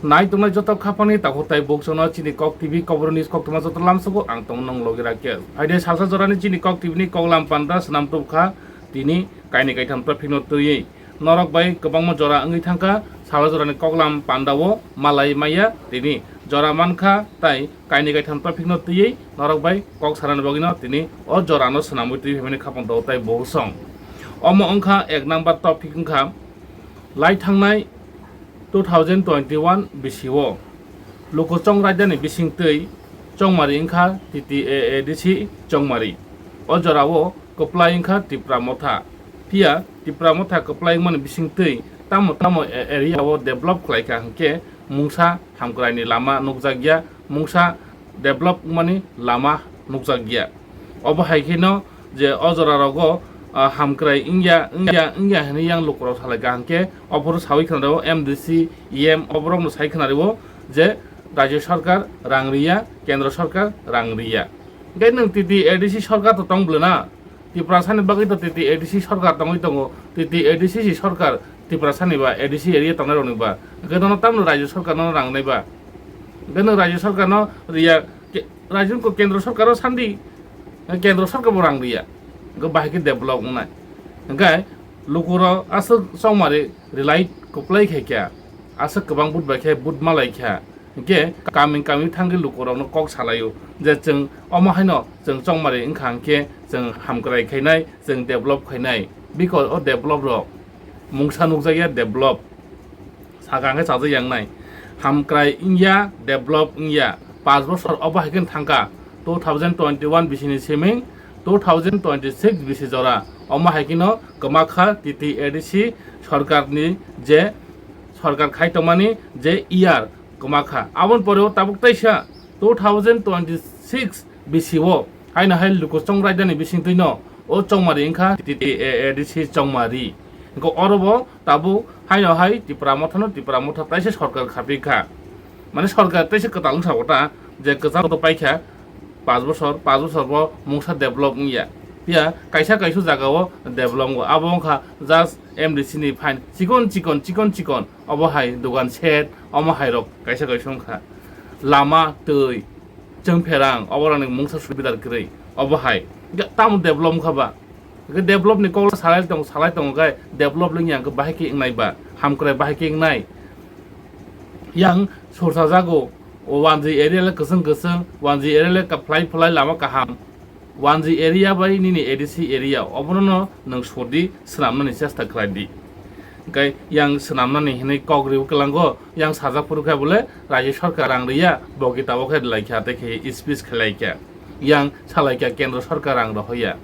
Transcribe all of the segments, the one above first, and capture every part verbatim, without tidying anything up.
Nai tongnai joto khapangni takhuk tai bukchano chini Kok T V Kokborok news koktwma joto lamsogo ang tongmung logi Rakesh. Phaide salsa jorani chini Kok T V ni koklam panda swnam tubkha tini kainwi kaitham topic no twiwi. Norok bai kwbangma jora wngwi thangkha, salsa jorani koklam pandao malai maya tini jora mankha tai kainwi kaitham topic no twiwi norok bai kok sanani bagwino tini o jorano swnamwi twi phaimani khapang tao tai bukchang. Omo wngkha ek number topic wngkha lai thangnai two thousand twenty-one bisio Lukuchong raidani bisingtwi chongmari wngkha T T A A D C chongmari. O jorao kwplai wngkha Tipra Motha. Phiya Tipra Motha kwplai wngmani bisingtwi tamo tamo a-, area o develop khlaikha hwnkhe mungsa hamkraini lama nukjakya, mungsa develop wngmani lama nukjakya. Obo hai kheno je o jora rogo, ah, hamkrai wngya, wngya, wngya hinwi yang lukurok salaikha hwnkhe, ophuru sawi khwnarwo M D C, E M, oborokno sai khwnarwo je Rajya Sarkar rang riya, Kendra Sarkar rang riya. Hwnkhe nwng T T A D C sarkar to tong bwlwna, Tiprasani bagwi to T T A D C sarkar tongwi tongo, T T A D C si sarkar Tiprasani ba, A D C area tongnai rokni ba, hwnkhe nono tamno Rajya Sarkar no rang nai ba, hwnkhe nwng Rajya Sarkar no riya, ke-, Rajya ko Kendra Sarkar o sandi, Kendra Sarkar bo rang riya, hwnkhe bahai khe develop wngnai, hwnkhe lukurok aswk chongmari rely kwplai khai kha, aswk kwbang vote bai khe vote malai kha. Hwnkhe kami kami thangwi lukurokno kok salaio je chwng omo haino chwng chongmari wngkha hwnkhe chwng hamkrai khainai, chwng develop khainai. Biko o develop rok mungsa nukjakya develop. Saka hwnkhe chajak yangnai. Hamkrai wngya, develop wngya. Panch bosor obo hai khe thangkha. Two thousand twenty-one bisini siming two thousand twenty-six bisi jora. Omo hai kheno kwmakha T T A D C sarkarni je sarkar khai tongmani je year kwmakha. Aboni pore o tabuk teisa two thousand twenty-six bisio haino hai lukuchong raidani bisingtwino o chongmari wngkha T T A A D C chongmari. Hwnkhe oro bo tabuk haino hai Tipra Mothano Tipra Motha taisa sarkar khapikha. Mane sarkar teisa kwtal wngsa kota je kwchang to paikha. Panch bosor, panch bosor bo mungsa develop wngya. Phiya kaisa kaisa jaga o develop wngo. Abo wngkha just M D C ni fine. Chikon chikon, chikon chikon. Obo hai dogan set, omo hai rok kaisa kaisa wngkha. Lama, twi, chwng pherang, obo rokni mungsa subidar kwrwi. Obo hai. Hwnkhe tamo develop wngkha ba? Hwnkhe develop ni kok salai tong, salai tongo khe develop wngya hwnkhe bahai khe wngnai ba? Hamkrai bahai khe wngnai? Yang sorsa jago, o wanjwi area le kwchwng kwchwng, wanjwi area le ka-, phlai phlai lama kaham. Wanjwi area bai nini A D C area, obono no nwng sodi swnamnani chesta khlai di. Hwnkhe yang swnamnani hinwi kok riwi kwlango, yang sajak phuru khe bole Rajya Sarkar rang riya, bogi tabok khe lai kha tei khe speech khlai kha. Yang salai kha Kendra Sarkar rang rohoya.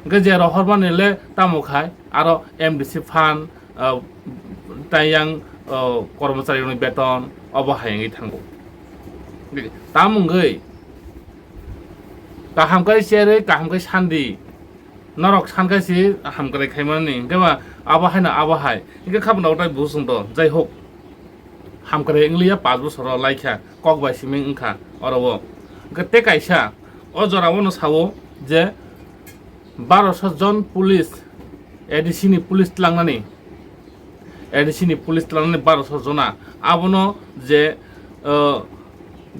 Hwnkhe je rohormani le tamo khai, aro M D C fund, ah, tei yang, ah, kormochari rokni beton obo hai wngwi thango. Tamo wngwi kaham khe cherwi, kaham khe sandi, norok sankhe si hamkrai khaimani, hwnkhe ba abo haino abo hai, hwnkhe khapang tei buchung to, jai hok, hamkrai wngliya, panch bosoro laikha, kok bai siming wngkha oro o. Hwnkhe tei kaisa o jora o no sao je, baroso jon police A D C ni police tlangnani, A D C ni police tlangnani baroso jona. Abono je, uh,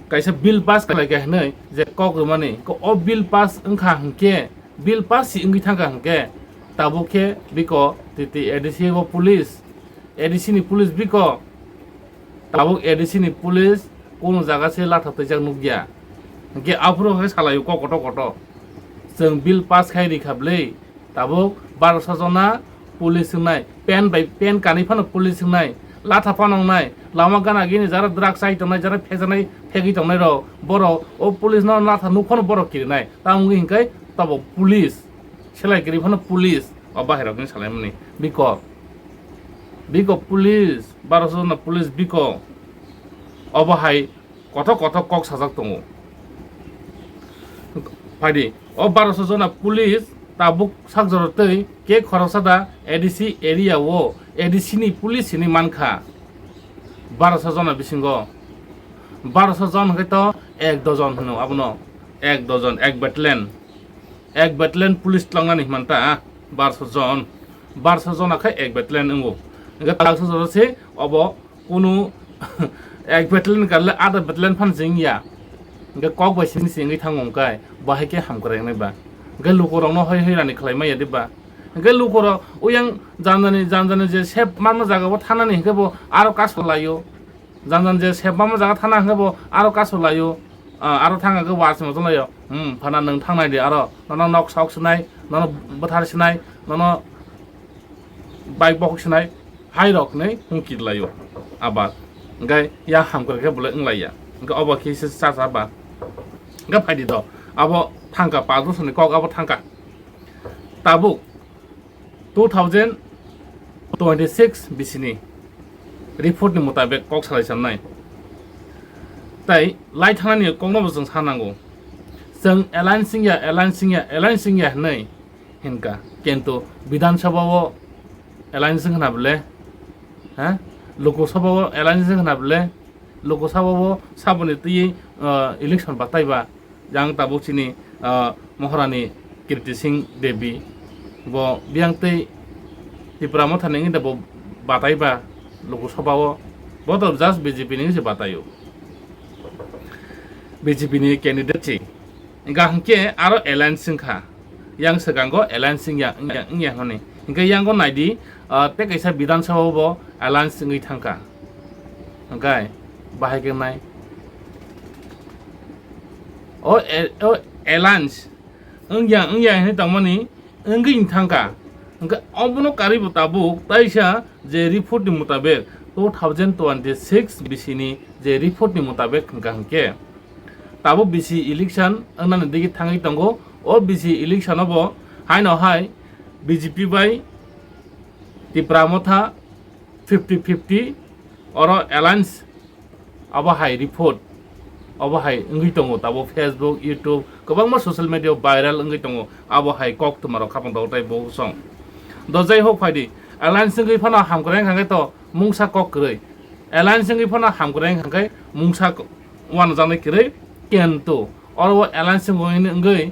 kaisa bill pass khlai kha hinwi je kok rwmani, ko o bill pass wngkha hwnkhe, bill pass si wngwi thangkha hwnkhe, tabuk khe biko T T A D C o police, A D C ni police biko, tabuk A D C ni police kunu jaga se latha twijak nukya. Hwnkhe aphuru khe salaio kok koto koto. Chwng bill pass khai rikha bwlwi, tabuk baroso jona police wngnai, pen bai pen kanwi phano police wngnai, latha phano wngnai, lama gana gini jara drugs chai tongnai, jara phejanai phegwi tongnai rok, borok o police no latha nuk phano borok kirinai. Tamo wngwi hwnkhe tabuk police, selai kwrwi phano police, o bahai rokni salaimani biko. Biko police, baroso jona police biko. Obo hai kothok kothok kok sajak tongo. Phaidi, o baroso jona police tabuk sak jora tei khe khoroksa da A D C area o A D C ni police hinwi mankha. Baroso jona bisingo baroso jon hwnkhe to ek dojon hwno abono, ek dojon, ek battalion. Ek battalion police tlangnani himanta, ah, barso jon. Barso jona khe ek battalion wngo. Hwnkhe taksa jora se obo kunu Ek battalion karle ada battalion phan jeng ya. Hingke kok bai sini sini thango hingke bahai ke hamkrai nai ba. Hingke luku rok no hoi hoi rani khlai maya di ba. Hingke luku rok uyang janjani janjani je sep manma jaga bo thanani hingke bo aro kaso laio. Janjan je sep manma jaga thana hingke bo aro kaso laio. Ah, aro thang hingke was mo laio. Hmm, phana nung thangnai di aro. Nono nok sok sinai, nono bwthar sinai, nono bai bokhok sinai hai rok ni hungkir laio. Abar hingke ya hamkrai khe bolai wng laiya. Hingke obo khe se cha cha ba. Hingke phaidi do. Abo thangka, pas bosor ni kok abo thangka. Tabuk two thousand twenty-six bisini report ni mutabek kok salai sanai. Tai lai thanani kokno bo chwng sanango. Chwng alliance wngya, alliance wngya, alliance wngya hinwi hinka. Kintu Bidhan Sabha o alliance wngkha na bole? Ha? Lok Sabha o alliance wngkha na bole? Lok Sabha o saboni twi, ah, election batai ba. Yang tabuk chini, ah, Maharani Kirti Singh Devi bo biyang tei Tipra Motha ni wngwi bo batai ba Lok Sabha o. Bo to just B J P ni wngwi se batai o. B J P ni candidate si. Hingka hingke aro alliance wngkha. Yang swkango alliance wngya, wngya, wngya hwnwi. Hingke yango naidi, ah, tei kaisa Bidhan Sabha o bo alliance wngwi thangkha. Hingke bahai khe nai. O, e, o alliance wngya, wngya hwnwi tongmani wngwi thangkha. Hingke obono karwi bo tabuk taisa je report ni mutabek two thousand twenty-six bisini je report ni mutabek hingka hingke. Tabuk bisi election wngnani digi thangwi tongo. O bisi election o bo haino hai B J P bai Tipra Motha fifty fifty oro alliance abo hai report obo hai wngwi tongo. Tabuk Facebook, YouTube kwbangma social media o viral wngwi tongo. Abo hai kok twma rok khapang tongo tei bo song do jai hok phaidi alliance wngwi phano hamkrai wngkha khe to mungsa kok kwrwi. Alliance wngwi phano hamkrai wngkha khe mungsa k-, uanajaknai kwrwi. Kintu oro o alliance wngwi, wngwi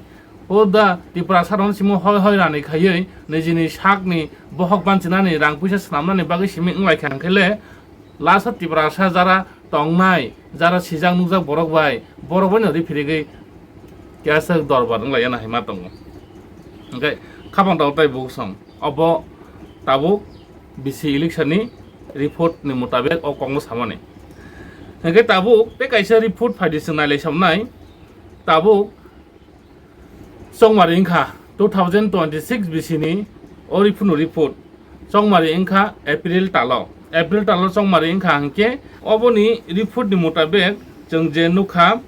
o da Tiprasa rokno simi hoi hoi rani khaiwi nijini sakni bohok banchinani rang puisa swnamnani bagwi simi wnglaikha hwnkhe le last o Tiprasa jara tongnai, jara sijak nukjak borok bai, borok bai no riphirigwi kesak dorbar wnglaiyana hinma tongo. Hwnkhe khapang tongo tei bo song. Obo tabuk bisi election ni report ni mutabek o kokno samani. Hwnkhe tabuk tei kaisa report phaidi chwng nailai samnai. Tabuk chongmari wngkha two thousand twenty-six bisini o report ni report. Chongmari wngkha April talo. April talo chongmari wngkha hwnkhe oboni report ni mutabek chwng je nukha,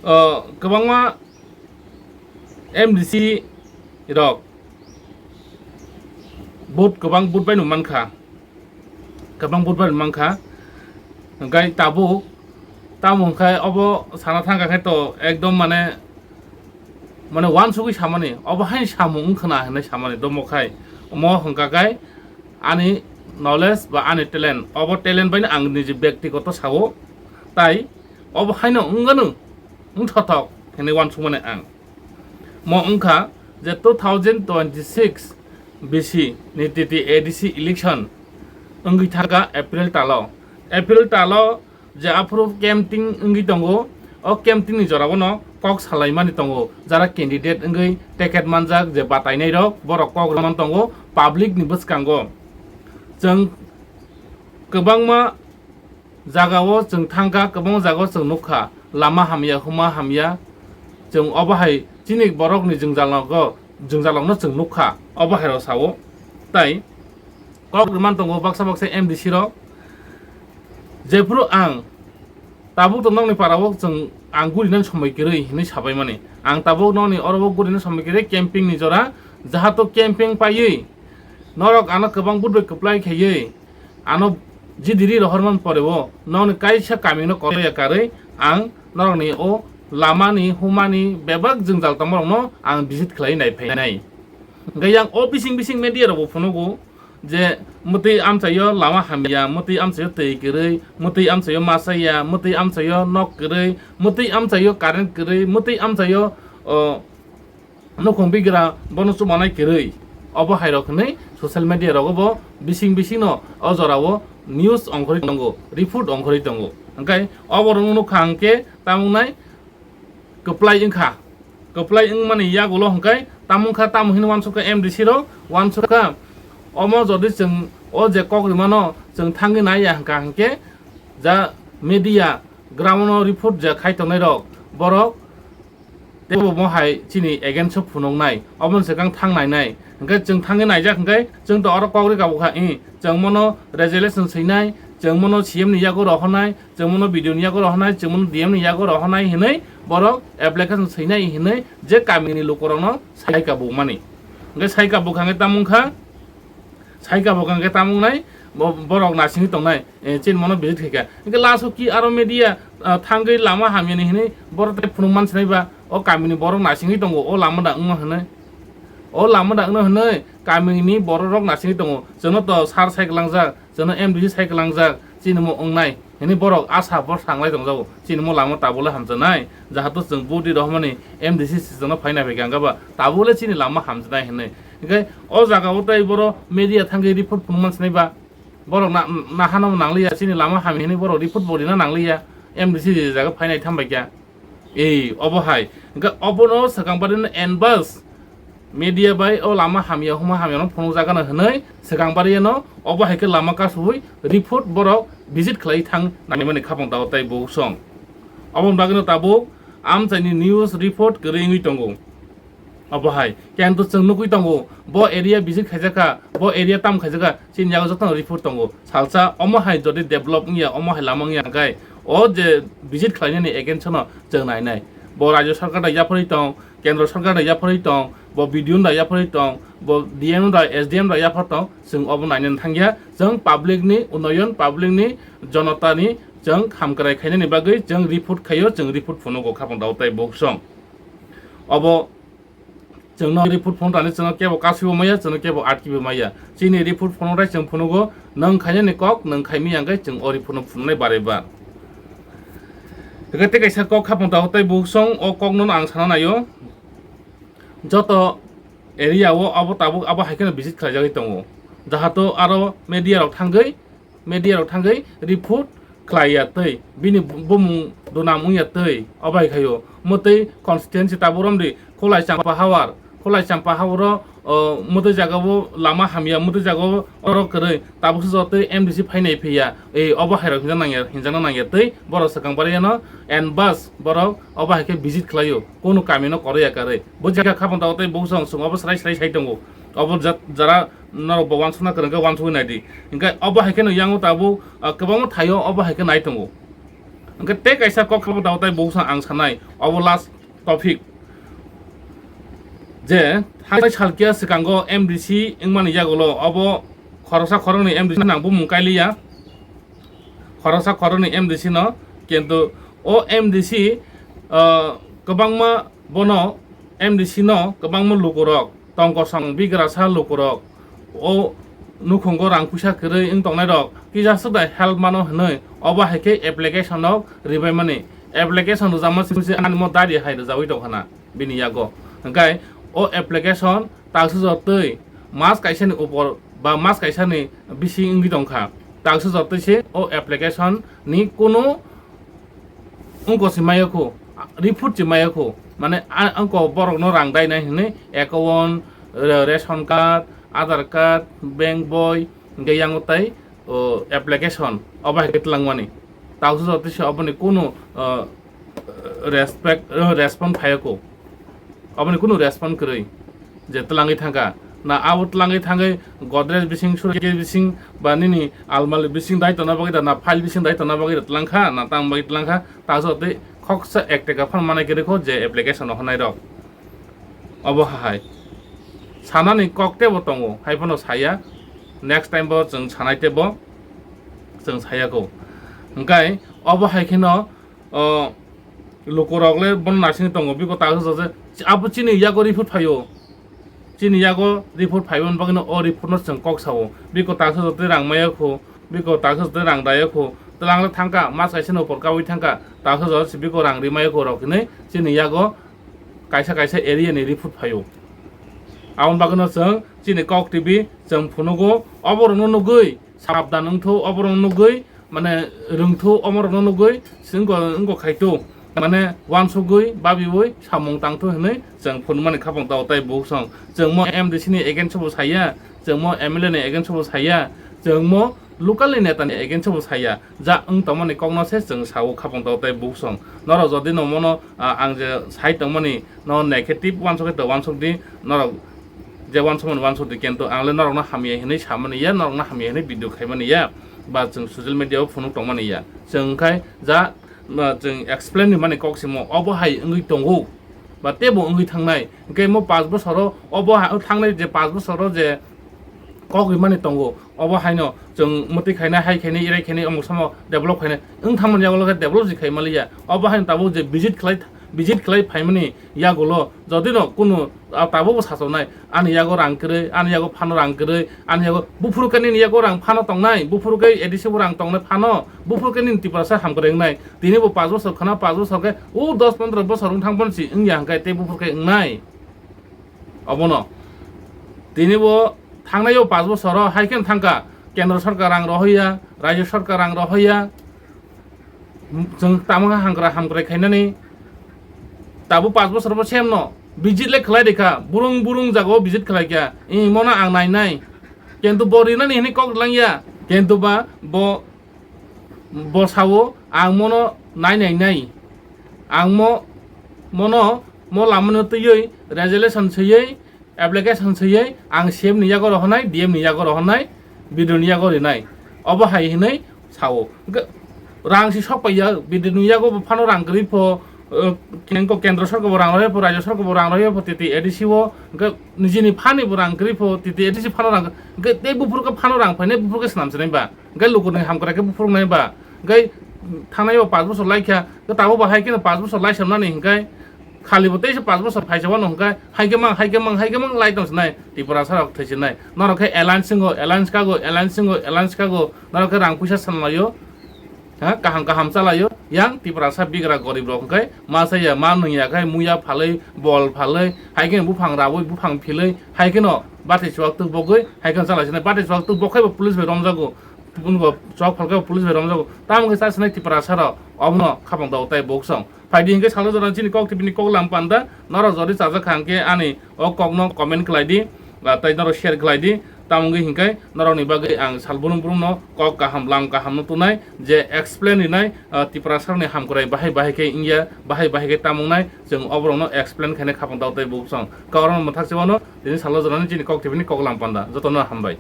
o, kwbangma M D C rok vote kwbang vote bai no mankha, kwbang vote bai no mankha, hwnkhe tabuk tamo hwnkhe obo sana thangkha khe to ekdom mane, mane uansugwi samani obo hai samung wngkhwna hinwi samani domo khai omo hwnkha khe ani knowledge ba ani talent, obo talent bai no ang niji byaktigoto sao, tai obo haino wngano wngthothok hinwi uansukmani ang. Mo wngkha je two thousand twenty-six B C ni T T A D C election wngwi thangkha April talo. April talo je aphuru campaign wngwi tongo, o campaign ni jorao no kok salaimani tongo, jara candidate wngwi ticket manjak je batainai rok, borok kok rwmani tongo public ni bwskango. Chwng kwbangma jagao chwng thangkha, kwbangma jagao chwng nukha, lama hamya, huma hamya, chwng obo hai chini borokni jwngjal nogo, jwngjalrokno chwng nukha, obo hai rok sao. Tai kok rwmani tongo baksa baksa M D C rok, jephuru ang tabuk to nokni parao chwng ang gurinani somoi kwrwi hinwi sabaimani, ang tabuk nokni oro o gurinani somoi kwrwi campaign ni jora, jahato campaign paiwi norok ano kwbang budbai kwplai khaiwi, ano jidiri rohorman poreo nokni kaisa kamino koroya karwi ang norokni o lamani, humani bebak jwngjal tongmarokno ang visit khlai nai phainai. Hwnkhe yang o bising bising media rokbo phunugo je mwtwi amchaio lama hamya, mwtwi amchaio twi kwrwi, mwtwi amchaio masa ya, mwtwi amchaio nok kwrwi, mwtwi amchaio current kwrwi, mwtwi amchaio, o, nukhung bigra bono chumanai kwrwi, obo hai rok hinwi social media rogo bo bising bising no o jora o news ongkhorwi tongo, report ongkhorwi tongo. Hwnkhe obo rok nukha hwnkhe tamo wngnai kwplai wngkha, kwplai wngmani yagulo hwnkhe tamo wngkha, tamo hino uansukha M D C rok, uansukha omo jodi chwng o je kok rimano chwng thangwi naiya hwnkha hwnkhe ja media ground o report je khai tongnai rok borok teibo mo hai chini against o phunuknai, obo ni swkang thang nainai. Hwnkhe chwng thangwi naijak hwnkhe chwng to oro kok rika bukha, i chwng mono resolution swinai, chwng mono C M ni yago rohornai, chwng mono B D O ni yago rohornai, chwng mono D M ni yago rohornai hinwi borok application swinai hinwi je kamini lukurokno saika bukmani. Hwnkhe saika bukha hwnkhe tamo wngkha, saika bo hwnkhe tamo wngnai, bo-, borok nasingwi tongnai, eh, chini mono visit khaikha. Hwnkhe last o ki aro media, ah, thangwi lama hamyani hinwi borok tei phunuk mansinai ba, o kamini borok nasingwi tongo, o lama da wngno hinwi. O lama da wngno hinwi kamini borok rok nasingwi tongo. Chwngno to sir sai kwlangjak, chwngno M D C sai kwlangjak, chini mo wngnai. Hini borok asa bor sanglai tongjago, chini mo lama tabole hamjaknai, jahato chwng budi rohormani M D C si chwngno phaina bai gangaba tabole chini lama hamjaknai hinwi. Hingke o jaga o tei boro media thangwi report phunuk mansinai ba, borok na, nahano nangliya, chini lama hamya hinwi borok report bo rina nangliya, M D C je jaga phainai thambai kha. Ei, obo hai. Hingke obono swkang barino enbas media bai o lama hamya huma hamya no phunukjagano hinwi swkang bariano obo hai khe lama kasui report borok visit khlai thang naimani khapang tao tei bo song. Oboni bagwino tabuk amchaini news report kwrwi wngwi tongo. Obo hai kento chwng nukwi tongo, bo area visit khaijakha, bo area tam khaijakha, chini yago jotono report tongo. Salsa omo hai jodi develop wngya, omo hai lama wngya hwnkhe o je visit khlainani against no chwng nainai. Bo rajyo sarkar da yapharwi tong, kendro sarkar da yapharwi tong, bo B D O da yapharwi tong, bo D M da, S D M da yaphar tong, chwng obo nainani thangya. Chwng public ni unnoyon, public ni jonota ni chwng hamkrai khainani bagwi chwng report khaio, chwng report phunugo khapang tao tei bo song. Obo chwngno report phunuknani chwngno kebo kasui bo maya, chwngno kebo atki bo maya. Chini report phunuknai chwng phunugo, nwng khainani kok, nwng khaimaya hwnkhe chwng o report no phunuknai bare bar. Hwnkhe tei kaisa kok khapang tao tei bo song o kokno ang sana naio. Joto area o abo tabuk abo hai kheno visit khlaijagwi tongo. Jahato aro media rok thangwi, media rok thangwi report khlaiya tei bini bumung dunam wngya tei obo hai khaio. Mwtwi constituency tabuk romdi Khulai Champa Hawar, Khulai Champa Hawaro, o, mwtwi jagao lama hamya, mwtwi jagao oro kwrwi, tabukse jotoi M D C phainai phiya, ei, obo hairok hinjak nangya, hinjakna nangya tei borok swkang bariyano enbas borok obo hai khe visit khlaio, kunu kamino koroi ya karwi. Bo jagao khapang tao tei bo song song obo srai srai sai tongo. Obo jat-, jara norok bo uansukna kwrwng khe uansugwi naidi. Hingkhe obo hai kheno yango tabuk, ah, kwbangma thaio obo hai khe nai tongo. Hingkhe tei kaisa kok khapang tao tei bo song ang sanai, obo last topic. Je thangnai salkia swkango M D C wngmani yagulo obo khoroksa khoroknwi M D C nang bumung kailiya. Khoroksa khoroknwi M D C no, kintu o M D C, ah, kwbangma bono M D C no kwbangma lukurok tongkosong bigrasa lukurok o nukhungo rang puisa kwrwi wng tongnai rok kisa swk da help mano hwnwi obo hai khe application rok ribaimani. Application rwjakma simi se ani mo dari hai rwjagwi tongkhana bini yago. Hwnkhe o application taksa jotoi mas kaisani upor ba mas kaisani bising wngwi tongkha. Taksa jotoi se o application ni kunu wngko se maya kho, report se maya kho, mane a-, wngko borokno rang dainai hinwi account, re-, ration card, Aadhaar card, bank boi, hingke yango tai, o, application, obo hai khe twlangmani. Taksa jotoi se oboni kunu, o, respect, o, respond phaiya kho. Oboni kunu respond kwrwi. Je twlangwi thangkha. Na abo twlangwi thangwi Godrej bising, suitcase bising, ba nini almari bising dai tonna bagwi da, na file bising dai tonna bagwi da twlangkha, na tang bagwi twlangkha, taksa tei khoksa ek taka phano manai kwrwi kho je application rok honai rok. Obo hai. Sanani kok tebo tongo, hai phano saya. Next time bo chwng sanai tebo chwng saya kho. Hwnkhe obo hai kheno o, lukurok le bono naisingwi tongo, biko taksa jotoi, abo chini yago report phaio, chini yago report phaimani bagwino o report no chwng kok sao, biko taksa jotoi rang maya kho, biko taksa jotoi rang daya kho, twlang le thangkha, mas kaisa ni upor kaui thangkha, taksa jotoi se biko rang ri maya kho rok hinwi chini yago kaisa kaisa area ni report phaio. Aboni bagwino chwng chini Kok T V chwng phunugo, oborokno nugwi sabdan wngthu, oborokno nugwi mane rwngthu, omorokno nugwi chwng wngkha khaithu. Mane uansugwi babiwi samung tangthu hwnwi chwng phunukmani khapang tao tai buksong. Chwng mo M D C ni against bo saya, chwng mo M L A ni against bo saya, chwng mo local ni neta ni against bo saya. Ja wng tongmani kokno se chwng sao khapang tao tai buksong. Norok jodi no mono, ah, ang je sai tongmani no negative uansuk khe to uansuk di, norok je uansukmani uansuk di, kintu ang le norokno hamya hinwi samani ya, norokno hamya hinwi video khaimani ya, ba chwng social media o phunuk tongmani ya. Chwng khai ja, ah, chwng explain ni mani kok simo obo hai wngwi tongo, ba tebo wngwi thangnai. Hwnkhe mo panch bosoro obo ha-, thangnai je panch bosoro je kok rimani tongo, obo haino chwng mwtwi khainai, hai khainai, irai khainai, omuk samo develop khainai, wng thangmani yagulo khe develop se khai maliya. Obo haino tabuk je visit khlai, visit khlai phaimani yagulo jodi no kunu, ah, tabukbo sachoknai, ani yago rang kwrwi, ani yago phano rang kwrwi, ani yago buphuru khe nini yago rang phano tongnai, buphuru khe A D C bo rang tongnai phano, buphuru khe nini Tiprasa hamkwrwi wngnai. Tini bo panch bosor khna, panch bosor khe o dos pondro bosor wng thang phano si wngya hwnkhe tei buphuru khe wngnai. Obono tini bo thangnai o panch bosoro hai khe thangkha, kendro sorkar rang rohoya, rajyo sorkar rang rohoya, chwng tamo khe hamkrai hamkrai khainani. Tabuk panch bosor bo sem no visit le khlai rikha, burung burung jaga o visit khlai kha, imono ang nainai, kintu bo rinani hinwi kok rwlangya, kintu ba bo, bo sao ang mono nainai nai, ang mo, mono mo lamano twiwi resolution swiwi, application swiwi ang C M ni yago rohornai, D M ni yago rohornai, B D O ni yago rinai. Obo hai hinwi sao. Hwnkhe rang si sok paiya, B D O ni yago bo phano rang kwrwi pho, eh, kengko kendro sorkar bo rang rohorya pho, rajyo sorkar bo rang rohorya pho, titi A D C o, hwnkhe nijini phani bo rang kwrwi pho, titi A D C phano rang, hwnkhe tei buphuru khe phano rang phainai, buphuru khe swnam swnai ba, hwnkhe lukurni hamkrai khe buphuru nai ba, hwnkhe thangnai o panch bosor lai kha, hwnkhe tabuk bo hai kheno panch bosor lai samnani hwnkhe, khali bo teisa panch bosor phaisa wano hwnkhe, hai khe mang, hai khe mang, hai khe mang lai tong sinai, Tiprasa rok thwi sinai. Norok khe alliance singo, alliance kago, alliance singo, alliance kago, norok khe rang puisa sanlaio, ha, kaham kaham chalaio. Yang Tiprasa bigra gorib rok hwnkhe ma chaya, ma nungya khai muya phalwi, bol phalwi, hai khe buphang rawi, buphang philwi, hai kheno bathai chuwak tuk bogwi, hai kheno chalai sinai. Bathai chuwak tuk bok khai bo police bai romjago, bo chuwak phal khai bo police bai romjago. Tamo khe cha sinai Tiprasa rok, obono khapang tao tai buksong. Phaidi hinkhe salo jora chini Kok T V ni kok lam panda, norok jodi chajak kha hinkhe ani o kokno comment khlai di, ah, tei norok share khlai di. Tamo wngwi hinkhe norokni bagwi ang sal brum brum no kok kaham, lam kaham no tunai, je explain rinai, ah, Tiprasa rokni hamkrai bahai bahai khe wngya, bahai bahai khe tamo wngnai, chwng oborokno explain khainai khapang tao tei buksong. Karon mwthak se wano tini salo jorani chini Kok T V ni kok lam panda. Jotono hambai.